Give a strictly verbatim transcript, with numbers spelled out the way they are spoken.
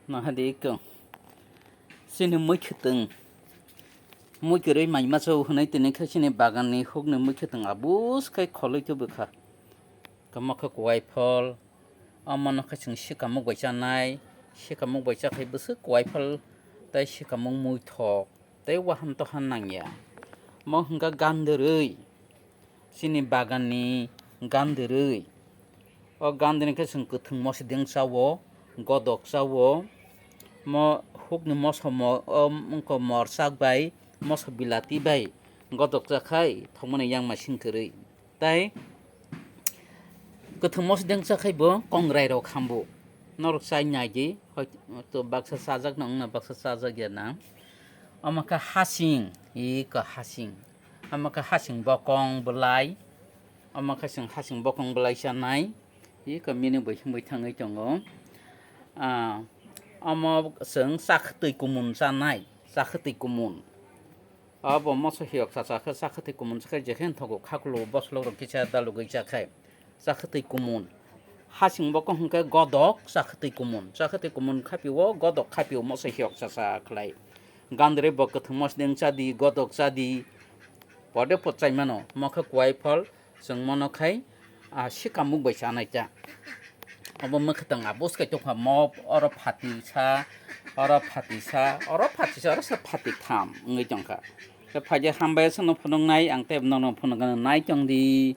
Nahadi ikko. Chini mui khwtwng. Mui kwrwi mai masa hwnwi tini khe chini baganni hukni mui khwtwng abus khai kholwi tubukha. Kamo khe kuwai phol. Omono khe chwng sikamuk bai chanai. Sikamuk bai chakhai bwswk kuwai phol tei sikamuk muithok tei wahan tohan nangya. Mo hwnkha gandrwi. Chini baganni gandrwi. O gandrwi khe chwng kwthwng mosideng chawo, godok chawo. Mo hukni moso mo-, o wngkha morsak bai, moso bilati bai godok chakhai thokmani yang masing kwrwi. Tai kwthwng mosideng chakhai bo kongrai rok hambu. Norok chai nai di, hoito baksa chajak na wngna baksa chajak ya na. Omo khe hasing, iko hasing. Omo khe hasing bokong bwlai. Omo khe chwng hasing bokong bwlai chanai. Iko mini bai himbai thangwi tongo. Ah, omo chwng chakhwtwi kumun chanai, chakhwtwi kumun. Abo moso hiyok chacha khe chakhwtwi kumun chakhe jekhe thogo khakulu boslok rok kisa dalugwi chakhai. Chakhwtwi kumun. Hasing bokong hwnkhe godok chakhwtwi kumun. Chakhwtwi kumun khapio godok khapio moso hiyok chacha khlai. Gandrwi bo kwthwng mosideng chadi, godok chadi. Pode pot chaimano, mokhe kuwai phol, chwng mono khai, ah, sikamuk bai chanai ta. Obo mwkhwtwng abus kai tongkha, mo oro phati sa, oro phati sa, oro phati sa, oro sa phati tham wngwi tongkha. Khe phaikhe hambai chwngno phunuknai, ang tei nono phunukgano nai tongdi.